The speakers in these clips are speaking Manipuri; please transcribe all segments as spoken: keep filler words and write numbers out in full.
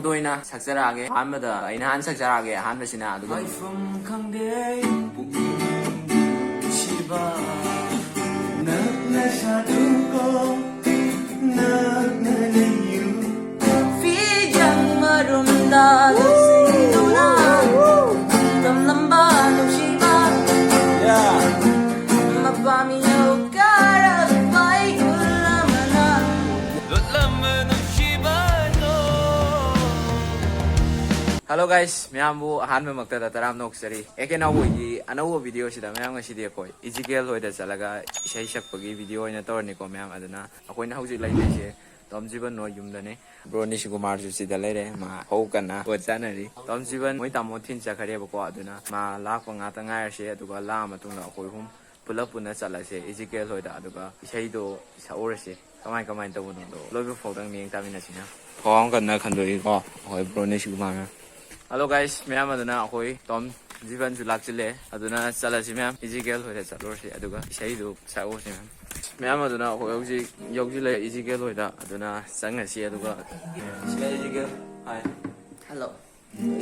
ꯑꯗꯨ ꯑꯣꯏꯅ ꯁꯛꯆꯔꯛꯑꯒꯦ꯫ ꯑꯍꯥꯟꯕꯗ ꯑꯩꯅ ꯍꯥꯟꯅ ꯁꯛꯆꯔꯛꯑꯒꯦ, ꯑꯍꯥꯟꯕꯁꯤꯅ꯫ ꯑꯗꯨꯒ ꯍꯥꯏꯐꯝ ꯈꯪꯗꯦ, ꯄꯨꯛꯅꯤꯡ ꯅꯨꯡꯁꯤꯕ, ꯅꯛꯅ ꯁꯥꯗꯨꯀꯣ, ꯅꯛꯅ ꯂꯩꯌꯨ꯫ ꯐꯤꯖꯪ ꯃꯔꯨꯝꯗ ꯂꯣꯠꯁꯤꯟꯗꯨꯅ ꯇꯝꯂꯝꯕ ꯅꯨꯡꯁꯤꯕ, ꯃꯄꯥꯝ ꯌꯧꯀꯥꯔꯛꯄ ꯏꯒꯨꯜ ꯑꯃꯅ ꯂꯣꯠꯂꯝꯕ ꯅꯨꯡꯁꯤꯕꯗꯣ꯫ Hello guys, ꯃꯌꯥꯝꯕꯨ ꯑꯍꯥꯟꯕꯃꯛꯇꯗ ꯇꯔꯥꯝꯅ ꯑꯣꯛꯆꯔꯤ꯫ ꯑꯦ ꯀꯦ ꯅꯥꯎꯕꯣꯏꯒꯤ ꯑꯅꯧꯕ ꯚꯤꯗꯤꯑꯣꯁꯤꯗ ꯃꯌꯥꯝ ꯉꯁꯤꯗꯤ ꯑꯩꯈꯣꯏ ꯏꯖꯤꯀꯦꯜ ꯍꯣꯏꯗ ꯆꯠꯂꯒ ꯏꯁꯩ ꯁꯛꯄꯒꯤ ꯚꯤꯗꯤꯑꯣ ꯑꯣꯏꯅ ꯇꯧꯔꯅꯤꯀꯣ ꯃꯌꯥꯝ꯫ ꯑꯗꯨꯅ ꯑꯩꯈꯣꯏꯅ ꯍꯧꯖꯤꯛ ꯂꯩꯔꯤꯁꯦ ꯇꯣꯝ ꯖꯤꯕꯟ ꯍꯣꯏ ꯌꯨꯝꯗꯅꯦ꯫ ꯕ꯭ꯔꯣ ꯅꯤꯁꯤꯀꯨꯃꯥꯔꯁꯨ ꯁꯤꯗ ꯂꯩꯔꯦ, ꯃꯥ ꯍꯧ ꯀꯟꯅ ꯋꯥ ꯆꯥꯅꯔꯤ꯫ ꯇꯣꯝ ꯖꯤꯕꯟ ꯃꯣꯏ ꯇꯥꯃꯣ ꯊꯤꯟ ꯆꯠꯈ꯭ꯔꯦꯕꯀꯣ, ꯑꯗꯨꯅ ꯃꯥ ꯂꯥꯛꯄ ꯉꯥꯛꯇ ꯉꯥꯏꯔꯁꯦ, ꯑꯗꯨꯒ ꯂꯥꯛꯑ ꯃꯇꯨꯡꯗ ꯑꯩꯈꯣꯏ ꯑꯍꯨꯝ ꯄꯨꯂꯞ ꯄꯨꯟꯅ ꯆꯠꯂꯁꯦ ꯏꯖꯤꯀꯦꯜ ꯍꯣꯏꯗ, ꯑꯗꯨꯒ ꯏꯁꯩꯗꯣ ꯁꯛꯎꯔꯁꯦ꯫ ꯀꯃꯥꯏ ꯀꯃꯥꯏꯅ ꯇꯧꯕꯅꯣꯗꯣ ꯂꯣꯏꯕ ꯐꯥꯎꯗꯪ ꯃꯤꯠꯌꯦꯡ ꯇꯥꯃꯤꯟꯅꯁꯤꯅ꯫ ꯈ꯭ꯋꯥꯡ ꯀꯟꯅ ꯈꯟꯗꯣꯛꯏꯀꯣ ꯑꯩꯈꯣꯏ ꯕ꯭ꯔꯣ ꯅꯤꯁꯤꯀꯨꯃꯥꯔꯅ꯫ Hello guys, ꯃꯌꯥꯝ, ꯑꯗꯨꯅ ꯑꯩꯈꯣꯏ ꯇꯣꯝ ꯖꯤꯕꯟꯁꯨ ꯂꯥꯛꯆꯤꯜꯂꯦ, ꯑꯗꯨꯅ ꯆꯠꯂꯁꯤ ꯃꯌꯥꯝ, ꯏꯖꯤꯀꯦꯜ ꯍꯣꯏꯗ ꯆꯠꯂꯨꯔꯁꯤ, ꯑꯗꯨꯒ ꯏꯁꯩꯗꯨ ꯁꯛꯎꯔꯁꯤ ꯃꯌꯥꯝ꯫ ꯃꯌꯥꯝ, ꯑꯗꯨꯅ ꯑꯩꯈꯣꯏ ꯍꯧꯖꯤꯛ ꯌꯧꯁꯤꯜꯂꯛꯑꯦ ꯏꯖꯤꯀꯦꯜ ꯍꯣꯏꯗ, ꯑꯗꯨꯅ ꯆꯪꯉꯁꯤ꯫ ꯑꯗꯨꯒ ꯁꯤꯗ ꯏꯖꯤꯀꯦꯜ, ꯍꯥꯏ꯫ Hello꯫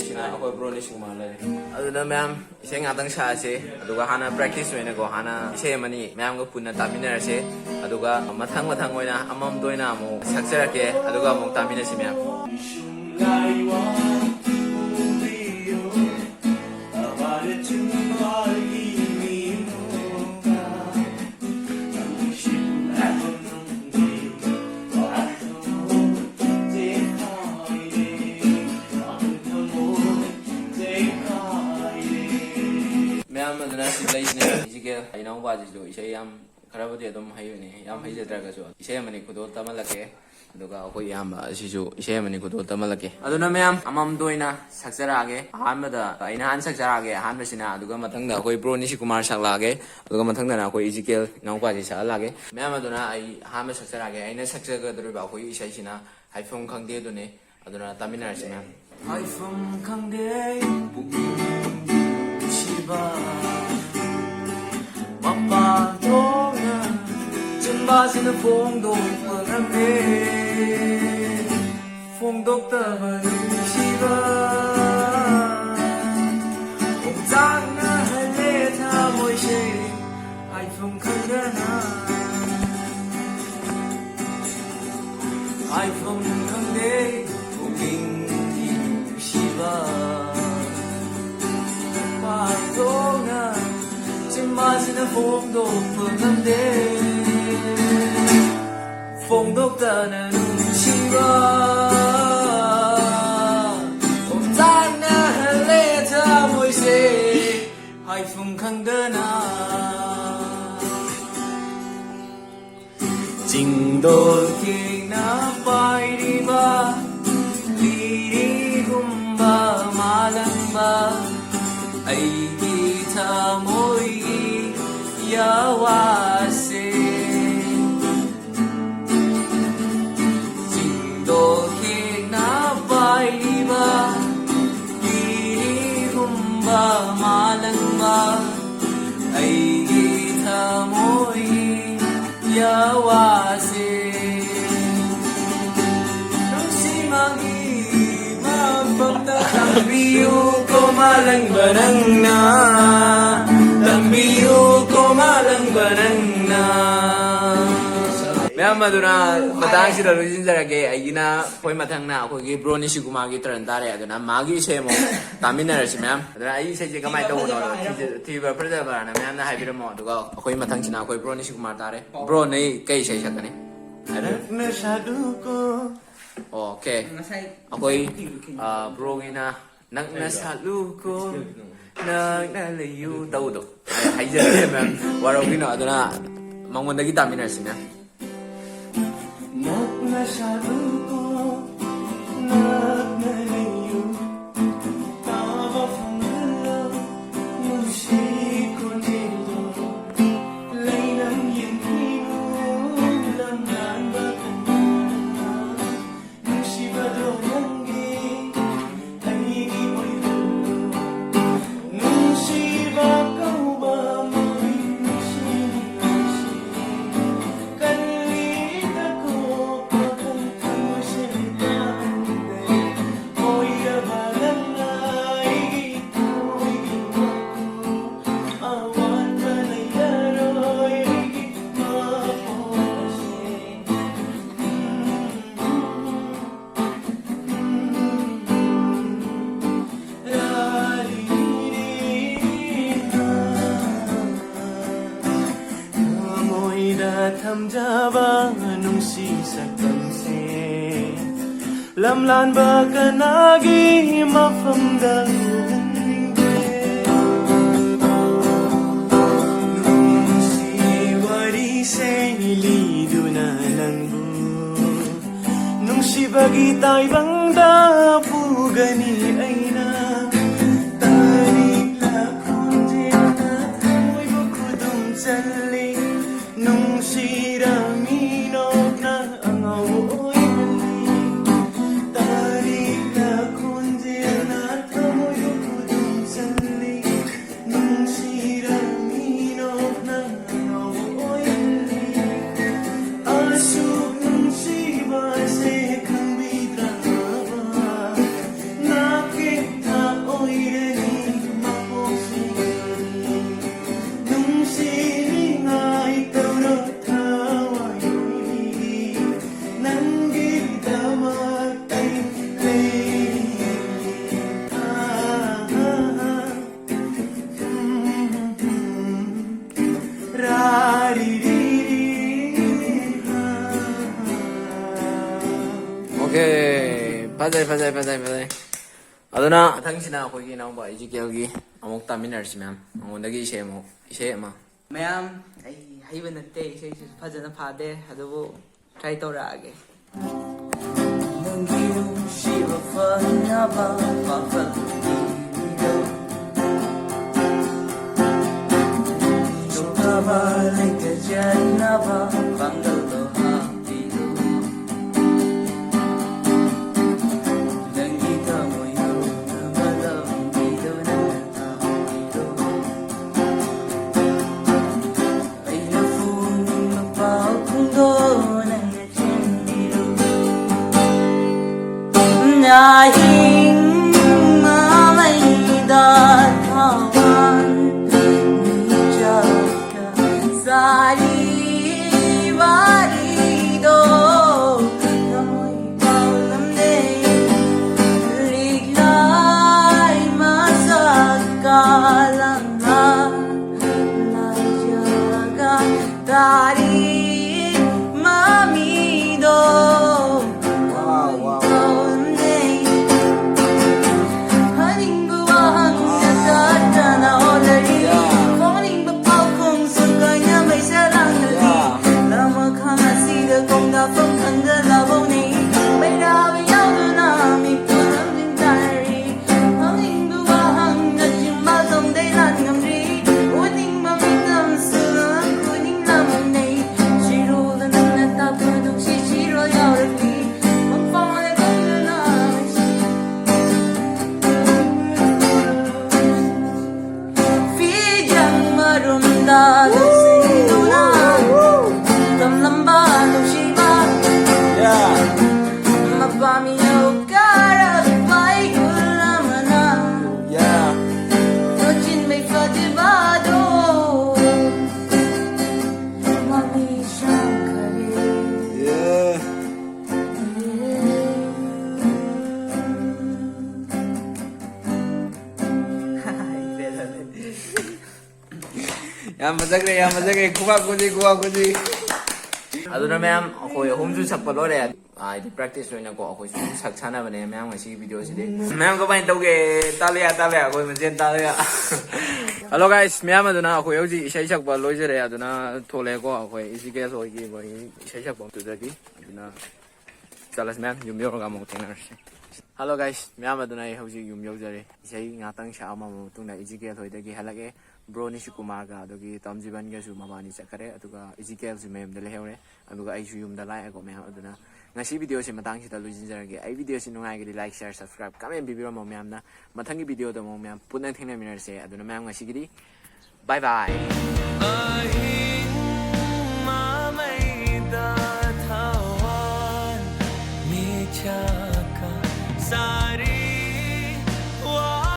ꯁꯤꯅ ꯑꯩꯈꯣꯏ ꯕ꯭ꯔꯣ ꯅꯤꯁꯤꯀꯨꯃꯥꯔ ꯂꯩꯔꯦ꯫ ꯑꯗꯨꯅ ꯃꯌꯥꯝ, ꯏꯁꯩ ꯉꯥꯛꯇꯪ ꯁꯛꯑꯁꯦ, ꯑꯗꯨꯒ ꯍꯥꯟꯅ practice ꯑꯣꯏꯅꯀꯣ, ꯍꯥꯟꯅ ꯏꯁꯩ ꯑꯃꯅꯤ ꯃꯌꯥꯝꯒ ꯄꯨꯟꯅ ꯇꯥꯃꯤꯟꯅꯔꯁꯦ, ꯑꯗꯨꯒ ꯃꯊꯪ ꯃꯊꯪ ꯑꯣꯏꯅ ꯑꯃꯃꯝꯇ ꯑꯣꯏꯅ ꯑꯃꯨꯛ ꯁꯛꯆꯔꯛꯀꯦ, ꯑꯗꯨꯒ ꯑꯃꯨꯛ ꯇꯥꯃꯤꯟꯅꯁꯤ ꯃꯌꯥꯝ꯫ ꯃꯌꯥꯝ, ꯑꯗꯨꯅ ꯁꯤ ꯂꯩꯁꯤꯅꯦ, ꯏꯖꯤꯀꯦꯜ ꯏꯅꯥꯎꯄꯥꯁꯤꯁꯨ ꯏꯁꯩ ꯌꯥꯝ ꯈꯔꯕꯨꯗꯤ ꯑꯗꯨꯝ ꯍꯩꯕꯅꯦ, ꯌꯥꯝ ꯍꯩꯖꯗ꯭ꯔꯒꯁꯨ ꯏꯁꯩ ꯑꯃꯅꯤ ꯈꯨꯗꯣꯜ ꯇꯝꯍꯜꯂꯛꯀꯦ꯫ ꯑꯗꯨꯒ ꯑꯩꯈꯣꯏ ꯏꯌꯥꯝꯕ ꯑꯁꯤꯁꯨ ꯏꯁꯩ ꯑꯃꯅꯤ ꯈꯨꯗꯣꯜ ꯇꯝꯍꯜꯂꯛꯀꯦ꯫ ꯑꯗꯨꯅ ꯃꯌꯥꯝ, ꯑꯃꯃꯝꯇ ꯑꯣꯏꯅ ꯁꯛꯆꯔꯛꯑꯒꯦ꯫ ꯑꯍꯥꯟꯕꯗ ꯑꯩꯅ ꯍꯥꯟꯅ ꯁꯛꯆꯔꯛꯑꯒꯦ, ꯑꯍꯥꯟꯕꯁꯤꯅ, ꯑꯗꯨꯒ ꯃꯊꯪꯗ ꯑꯩꯈꯣꯏ ꯕ꯭ꯔꯣ ꯅꯤꯁꯤꯀꯨꯃꯥꯔ ꯁꯛꯂꯛꯑꯒꯦ, ꯑꯗꯨꯒ ꯃꯊꯪꯗꯅ ꯑꯩꯈꯣꯏ ꯏꯖꯤꯀꯦꯜ ꯏꯅꯥꯎꯄꯥꯁꯤ ꯁꯛꯍꯜꯂꯛꯑꯒꯦ꯫ ꯃꯌꯥꯝ, ꯑꯗꯨꯅ ꯑꯩ ꯑꯍꯥꯟꯕ ꯁꯛꯆꯔꯛꯑꯒꯦ꯫ ꯑꯩꯅ ꯁꯛꯆꯒꯗꯧꯔꯤꯕ ꯑꯩꯈꯣꯏꯒꯤ ꯏꯁꯩꯁꯤꯅ ꯍꯥꯏꯐꯝ ꯈꯪꯗꯦ ꯑꯗꯨꯅꯤ꯫ ꯑꯗꯨꯅ ꯇꯥꯃꯤꯟꯅꯔꯁꯤ ꯃꯌꯥꯝ꯫ ꯍꯥꯏꯐꯝ ꯈꯪꯗꯦ, ꯄꯨꯛꯅꯤꯡ ꯅꯨꯡꯁꯤꯕ, ꯃꯄꯥꯟ ꯊꯣꯛꯅ ꯆꯤꯟꯕꯥꯁꯤꯅ ꯐꯣꯡꯗꯣꯛꯄ ꯉꯝꯗꯦ꯫ ꯐꯣꯡꯗꯣꯛꯇꯕ ꯅꯨꯡꯁꯤꯕ ꯈꯣꯡꯆꯥꯛꯅꯍꯜꯂꯦ ꯊꯃꯣꯏꯁꯦ ꯍꯥꯏꯐꯝ ꯈꯪꯗꯅ꯫ ꯍꯥꯏꯐꯝ ꯈꯪꯗꯦ ꯄꯨꯛꯅꯤꯡꯒꯤ ꯅꯨꯡꯁꯤꯕ ꯄꯥꯊꯣꯛꯅ ꯆꯤꯝꯕꯥꯜꯁꯤꯅ ꯐꯣꯡꯗꯣꯛꯄ ꯉꯝꯗꯦ꯫ ꯐꯣꯡꯗꯣꯛꯇꯅ ꯅꯨꯡꯁꯤꯕ ꯈꯣꯡꯆꯥꯛꯅꯍꯜꯂꯦ ꯊꯃꯣꯏꯁꯦ ꯍꯥꯏꯐꯝ ꯈꯪꯗꯅ꯫ ꯆꯤꯡꯗꯣꯜ ꯊꯦꯡꯅ ꯄꯥꯏꯔꯤꯕ ꯂꯤꯔꯤꯒꯨꯝꯕ ꯃꯥꯂꯪꯕ ꯑꯩꯒꯤ ꯊꯃꯣꯏꯒꯤ ꯌꯥꯋꯥꯁꯦ꯫ ꯆꯤꯡꯗꯣꯜ ꯊꯦꯡꯅ ꯄꯥꯏꯔꯤꯕ ꯂꯤꯔꯤꯒꯨꯝꯕ ꯃꯥꯂꯪꯕ ꯑꯩꯒꯤ ꯊꯃꯣꯏ ꯌꯥꯋꯥꯁꯦ꯫ ꯅꯨꯡꯁꯤꯃꯛꯒꯤ ꯃꯐꯝꯗ ꯇꯝꯕꯤꯌꯨ ꯀꯣ ꯃꯥꯂꯪꯕ ꯅꯪꯅ, ꯇꯝꯕꯤꯌꯨ ꯀꯣ ꯃꯥꯂꯪꯕ ꯅꯪꯅ꯫ ꯃꯌꯥꯝ ꯑꯗꯨꯅ ꯃꯇꯥꯡꯁꯤꯗ ꯂꯣꯏꯁꯤꯟꯖꯔꯒꯦ꯫ ꯑꯩꯒꯤꯅ ꯑꯩꯈꯣꯏ ꯃꯊꯪꯅ ꯑꯩꯈꯣꯏꯒꯤ ꯕ꯭ꯔꯣ ꯅꯤꯁꯤꯀꯨꯃꯥꯔꯒꯤ ꯇꯔꯟ ꯇꯥꯔꯦ꯫ ꯑꯗꯨꯅ ꯃꯥꯒꯤ ꯏꯁꯩ ꯑꯃꯨꯛ ꯇꯥꯃꯤꯟꯅꯔꯁꯤ ꯃꯌꯥꯝ꯫ ꯑꯗꯨꯅ ꯑꯩꯒꯤ ꯏꯁꯩꯁꯦ ꯀꯃꯥꯏꯅ ꯇꯧꯕꯅꯣ ꯊꯤꯕ ꯐꯖꯕ꯭ꯔꯥꯅ ꯃꯌꯥꯝꯅ ꯍꯥꯏꯕꯤꯔꯝꯃꯣ꯫ ꯑꯗꯨꯒ ꯑꯩꯈꯣꯏ ꯃꯊꯪꯁꯤꯅ ꯑꯩꯈꯣꯏ ꯕ꯭ꯔꯣ ꯅꯤꯁꯤꯀꯨꯃꯥꯔ ꯇꯥꯔꯦ꯫ ꯕ꯭ꯔꯣ ꯅꯣꯏ ꯀꯩ ꯏꯁꯩ ꯁꯛꯀꯅꯤ? ꯅꯛꯅ ꯁꯥꯗꯨꯀꯣ꯫ ꯑꯣꯀꯦ꯫ ꯉꯁꯥꯏ ꯑꯩꯈꯣꯏ, ꯉꯁꯥꯏ ꯊꯤꯕ ꯊꯤꯕ ꯑ, ꯕ꯭ꯔꯣꯒꯤꯅ ꯅꯛꯅ ꯁꯥꯠꯂꯨꯀꯣ, ꯅꯛꯅ ꯂꯩꯌꯨ ꯇꯧꯕꯗꯣ꯫ ꯑꯩ ꯍꯥꯏꯖꯔꯒꯦ ꯃꯦꯝ, ꯋꯥꯔꯧꯕꯤꯅꯣ꯫ ꯑꯗꯨꯅ ꯃꯉꯣꯟꯗꯒꯤ ꯇꯥꯃꯤꯟꯅꯔꯁꯤ ꯃꯦꯝ꯫ ꯅꯛꯅ ꯁꯥꯗꯨꯀꯣ, ꯅꯛꯅ ꯂꯩꯌꯨ, ꯇꯥꯕ ꯐꯪꯍꯜꯂꯣ, ꯅꯨꯡꯁꯤ ꯈꯣꯟꯖꯦꯜꯗꯣ, ꯂꯩꯅꯝ ꯌꯦꯡꯕꯤꯌꯨ, ꯂꯝꯂꯥꯟꯕ ꯀꯟꯌꯥꯅ, ꯅꯨꯡꯁꯤꯕꯗꯣ ꯅꯪꯒꯤ ꯑꯩꯒꯤ ꯑꯣꯏꯍꯜꯂꯣ꯫ ꯅꯨꯡꯁꯤꯕ ꯀꯧꯕ ꯃꯃꯤꯡꯁꯤ ꯅꯨꯡꯁꯤ꯫ ꯀꯜꯂꯤꯗꯀꯣ ꯄꯥꯈꯪ ꯊꯃꯣꯏ ꯊꯝꯖꯕ ꯅꯨꯡꯁꯤ ꯁꯛꯇꯝꯁꯦ ꯂꯝꯂꯥꯟꯕ ꯀꯅꯥꯒꯤ ꯃꯐꯝꯗ ꯎꯍꯟꯅꯤꯡꯒꯦ? ꯅꯨꯡꯁꯤ ꯋꯥꯔꯤꯁꯦ ꯂꯤꯗꯨꯅ ꯅꯪꯕꯨ ꯅꯨꯡꯁꯤꯕꯒꯤ ꯇꯥꯏꯕꯪꯗ ꯄꯨꯒꯅꯤ ꯑꯩꯅ꯫ ꯇꯥꯅꯤꯡꯂ ꯈꯣꯟꯖꯦꯜꯅ ꯊꯃꯣꯏꯕꯨ ꯈꯨꯗꯨꯝ ꯆꯜꯂꯤ꯫ ꯅꯨꯡꯁꯤꯔ ꯃꯤꯅꯣꯛꯅ ꯑꯉꯥꯎꯕ ꯑꯣꯏꯍꯜꯂꯤ꯫ ꯇꯥꯅꯤꯡꯂ ꯈꯣꯟꯖꯦꯜꯅ ꯊꯃꯣꯏꯕꯨ ꯈꯨꯗꯨꯝ ꯆꯜꯂꯤ꯫ ꯅꯨꯡꯁꯤꯔ ꯃꯤꯅꯣꯛꯅ ꯑꯉꯥꯎꯕ ꯑꯣꯏꯍꯜꯂꯤ꯫ ꯑꯁꯨꯛ ꯅꯨꯡꯁꯤꯕꯁꯦ ꯈꯪꯕꯤꯗ꯭ꯔꯕ? ꯅꯥꯀꯦꯛꯇ ꯑꯣꯏꯔꯅꯤ ꯃꯄꯣꯛꯁꯤꯡ꯫ ꯅꯨꯡꯁꯤꯅꯤꯡꯉꯥꯏ ꯇꯧꯔꯣ ꯊꯋꯥꯏ ꯑꯣꯏꯕꯤ꯫ ꯅꯪꯒꯤꯗꯃꯛ ꯑꯩ ꯂꯩꯔꯤ꯫ Okay, ꯐꯖꯩ, ꯐꯖꯩ, ꯐꯖꯩ, ꯐꯖꯩ꯫ ꯑꯗꯨꯅ ꯃꯊꯪꯁꯤꯅ ꯑꯩꯈꯣꯏꯒꯤ ꯏꯅꯥꯎꯄꯥ ꯏꯖꯤꯀꯦꯜꯒꯤ ꯑꯃꯨꯛ ꯇꯥꯃꯤꯟꯅꯔꯁꯤ, ꯃꯌꯥꯝ꯫ ꯃꯉꯣꯟꯗꯒꯤ ꯏꯁꯩ ꯑꯃꯨꯛ, ꯏꯁꯩ ꯑꯃ꯫ ꯃꯌꯥꯝ, ꯑꯩ ꯍꯩꯕ ꯅꯠꯇꯦ, ꯏꯁꯩꯁꯤꯁꯨ ꯐꯖꯅ ꯐꯥꯗꯦ, ꯑꯗꯨꯕꯨ try ꯇꯧꯔꯛꯑꯒꯦ꯫ ꯅꯪꯒꯤ ꯅꯨꯡꯁꯤꯕ ꯐꯪꯅꯕ ꯄꯥꯡꯒꯜ ꯄꯤꯕꯤꯔꯣ꯫ ꯆꯣꯛꯊꯕ ꯂꯩꯇ ꯆꯟꯅꯕ ꯄꯥꯡꯒꯜꯗꯣ ꯍꯥꯞꯄꯤꯔꯣ꯫ ꯅꯪꯒꯤ ꯊꯃꯣꯏ ꯌꯧꯅꯕ ꯂꯝꯕꯤꯗꯣ ꯅꯪꯅ ꯇꯥꯛꯄꯤꯔꯣ꯫ ꯑꯩꯅ ꯐꯣꯡꯅꯤꯡꯕ ꯄꯥꯎꯈꯨꯝꯗꯣ ꯅꯪꯅ ꯆꯦꯟꯕꯤꯔꯣ꯫ ꯑꯍꯤꯡ ꯃꯃꯩꯗ ꯊꯋꯥꯟ ꯃꯤꯆꯥꯛꯀ ꯁꯥꯔꯤ ꯋꯥꯔꯤꯗꯣ ꯊꯃꯣꯏ ꯄꯥꯎꯂꯝꯅꯦ꯫ ꯂꯤꯛꯂꯥꯏ ꯃꯁꯛ ꯀꯥꯂꯝꯅ ꯂꯥꯏꯖꯒ ꯇꯥꯔꯤ꯫ ꯌꯥꯝ ꯐꯖꯈ꯭ꯔꯦ, ꯌꯥꯝ ꯐꯖꯈ꯭ꯔꯦ, ꯈꯨꯕꯥꯛ ꯈꯨꯖꯤ, ꯈꯨꯕꯥꯛ ꯈꯨꯖꯤ꯫ ꯑꯗꯨꯅ ꯃꯌꯥꯝ ꯑꯩꯈꯣꯏ ꯑꯍꯨꯝꯁꯨ ꯁꯛꯄ ꯂꯣꯏꯔꯦ꯫ ꯍꯥꯏꯗꯤ practice ꯑꯣꯏꯅꯀꯣ ꯑꯩꯈꯣꯏꯁꯨ ꯑꯗꯨꯝ ꯁꯛ ꯁꯥꯟꯅꯕꯅꯦ ꯃꯌꯥꯝ ꯉꯁꯤꯒꯤ video ꯁꯤꯗꯤ꯫ ꯃꯌꯥꯝ ꯀꯃꯥꯏꯅ ꯇꯧꯒꯦ? ꯇꯥꯂꯤꯌꯥ, ꯇꯥꯂꯤꯌꯥ, ꯑꯩꯈꯣꯏ ꯃꯁꯦꯟ ꯇꯥꯂꯤꯌꯥ꯫ Hello guys, ꯃꯌꯥꯝ ꯑꯗꯨꯅ ꯑꯩꯈꯣꯏ ꯍꯧꯖꯤꯛ ꯏꯁꯩ ꯁꯛꯄ ꯂꯣꯏꯖꯔꯦ꯫ ꯑꯗꯨꯅ ꯊꯣꯛꯂꯛꯑꯦꯀꯣ ꯑꯩꯈꯣꯏ ꯏꯖꯤꯀꯦꯜ ꯍꯣꯏꯒꯤ ꯃꯣꯏ ꯏꯁꯩ ꯁꯛꯄ ꯑꯗꯨꯗꯒꯤ꯫ ꯑꯗꯨꯅ ꯆꯠꯂꯁꯤ ꯃꯌꯥꯝ, ꯌꯨꯝ ꯌꯧꯔꯒ ꯑꯃꯨꯛ ꯊꯦꯡꯅꯔꯁꯤ꯫ Hello guys, ꯃꯌꯥꯝ ꯑꯗꯨꯅ ꯑꯩ ꯍꯧꯖꯤꯛ ꯌꯨꯝ ꯌꯧꯖꯔꯦ꯫ ꯏꯁꯩ ꯉꯥꯛꯇꯪ ꯁꯛꯑꯝꯃꯕ ꯃꯇꯨꯡꯗ ꯏꯖꯤꯀꯦꯜ ꯍꯣꯏꯗꯒꯤ ꯍꯜꯂꯛꯑꯦ꯫ ꯕ꯭ꯔꯣ ꯅꯤꯁꯤꯀꯨꯃꯥꯔꯒ ꯑꯗꯒꯤ ꯇꯝꯖꯤꯕꯟꯒꯁꯨ ꯃꯕꯥꯅꯤ ꯆꯠꯈꯔꯦ꯫ ꯑꯗꯨꯒ ꯏꯖꯤꯀꯦꯜꯁꯨ ꯃꯌꯨꯝꯗ ꯂꯩꯍꯧꯔꯦ꯫ ꯑꯗꯨꯒ ꯑꯩꯁꯨ ꯌꯨꯝꯗ ꯂꯥꯛꯑꯦꯀꯣ ꯃꯌꯥꯝ꯫ ꯑꯗꯨꯅ ꯉꯁꯤ video ꯁꯤ ꯃꯇꯥꯡꯁꯤꯗ ꯂꯣꯏꯁꯤꯟꯖꯔꯒꯦ꯫ ꯑꯩ video ꯁꯤ ꯅꯨꯡꯉꯥꯏꯒꯗꯤ like, share, subscribe, comment ꯄꯤꯕꯤꯔꯝꯃꯣ ꯃꯌꯥꯝꯅ꯫ ꯃꯊꯪꯒꯤ video ꯗ ꯑꯃꯨꯛ ꯃꯌꯥꯝ ꯄꯨꯟꯅ ꯊꯦꯡꯅꯃꯤꯟꯅꯔꯁꯦ꯫ ꯑꯗꯨꯅ ꯃꯌꯥꯝ ꯉꯁꯤꯒꯤꯗꯤ bye bye꯫